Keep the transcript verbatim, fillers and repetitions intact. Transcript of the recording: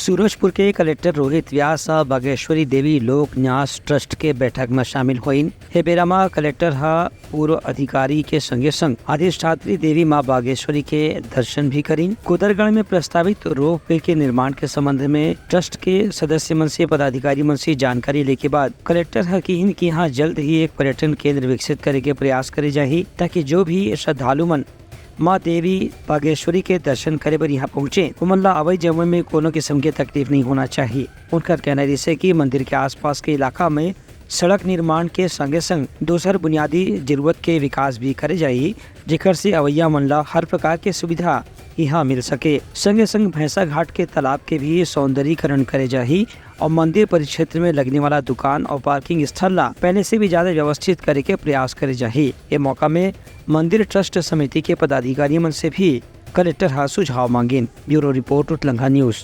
सूरजपुर के कलेक्टर रोहित व्यास ह बागेश्वरी देवी लोक न्यास ट्रस्ट के बैठक म शामिल होइन। ए बेरा म कलेक्टर ह पूर्व अधिकारी के संगे संग अधिष्ठात्री देवी मां बागेश्वरी के दर्शन भी करिन। कुदरगढ़ में प्रस्तावित रोपवे के निर्माण के संबंध में ट्रस्ट के सदस्य मन से, पदाधिकारी मन से जानकारी लेके बाद कलेक्टर ह किहिन कि यहां जल्द ही एक पर्यटन केंद्र विकसित करे के प्रयास करे जाही, ताकि जो भी श्रद्धालु मन मां देवी बागेश्वरी के दर्शन करे बर यहां पहुंचे, ओमन ला आवई जावई में कोनो किस्म के तकलीफ नहीं होना चाहिए। उनकर कहना रिहिसे कि मंदिर के आसपास के इलाका में सड़क निर्माण के संगे संग दूसर बुनियादी जरूरत के विकास भी करे जाही, जेकर से अवैया मन ला हर प्रकार के सुविधा यहां मिल सके। संगे संग भैंसा घाट के तालाब के भी सौंदर्यीकरण करे जाही और मंदिर परिक्षेत्र में लगने वाला दुकान और पार्किंग स्थल ला पहले से भी ज्यादा व्यवस्थित करे के प्रयास करे जाही। ए मौका में मंदिर ट्रस्ट समिति के पदाधिकारी मन से भी कलेक्टर ह सुझाव मांगिन। Bureau report, Utlangha news.